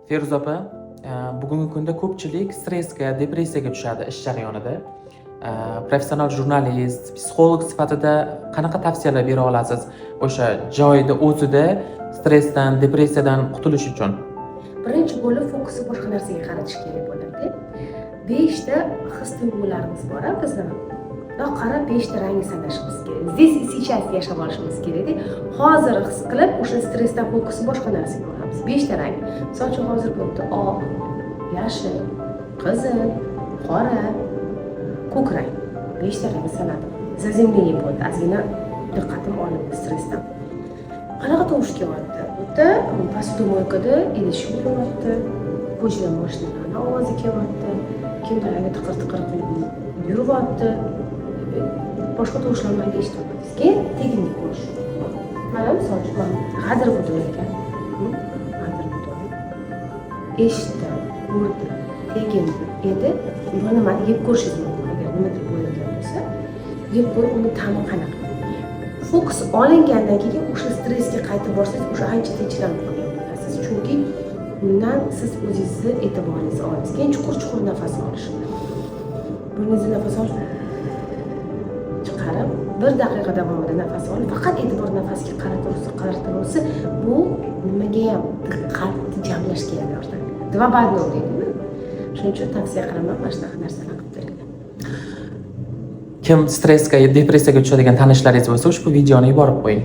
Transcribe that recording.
Feruza opa, bugungi kunda ko'pchilik stressga, depressiyaga tushadi ish jarayonida. Professional jurnalist, psixolog sifatida qanaqa tavsiyalar bera olasiz o'sha joyida o'zida stressdan, depressiyadan qutulish uchun? Birinchi bo'lib fokusni boshqa narsaga qaratish kerak bo'ladi. Beshta his tuyg'ularimiz bor a bizni. Bundoq qarab, beshta rangni sanashimiz kerak. Здесь и сейчас yashab olishimiz kerakda. Hozir his qilib, o'sha stressdan fokusni boshqa narsaga olamiz. Beshta rang. Misol uchun, hozir bo'pti oq, yashil, qizil, qora, ko'k rang. Beshta rangni sanadim. Заземление bo'ldi. Ozgina diqqatim olindi stressdan. Qanaqa tovush kelyapti? Bu yerda посудомойка da idish yuvilyapti, ko'chada mashinalarni ovozi kelyapti, kimdir tiqir tiqir qilib yuryapti, boshqa tovushlarni manga eshityapmiz. Keyin teginni ko'rish. Mana, misol uchun, man g'adir bug'doy ekan. G'adir bug'doy eshitdim, ko'rdim, tegindi. Endi bu nimani yeb ko'rishingiz mumkin. Agar nimadir bo'layotgan bo'lsa, yeb ko'rib, uni ta'mi qanaqa. Fokus olingandan keyin o'sha stressga qaytib borsangiz, o'sha ancha tinchlanib qolgan bo'lasiz, chunki undan siz o'zingizni e'tiboringizni olasiz. Keyin chuqur chuqur nafas olish, burningizdan nafas olib chiqarib, bir daqiqa davomida nafas olib, faqat e'tibor nafasga qaratilsa, bu nimagayam diqqatni jamlashga ham yordam beradi. Два в одном deydiku. Shuning uchun tavsiya qilaman, mana shunaqa narsalarni qilib turinglar. Kim stressga, depressiyaga tushadigan tanishlaringiz bo'lsa, ushbu videoni yuborib qo'ying.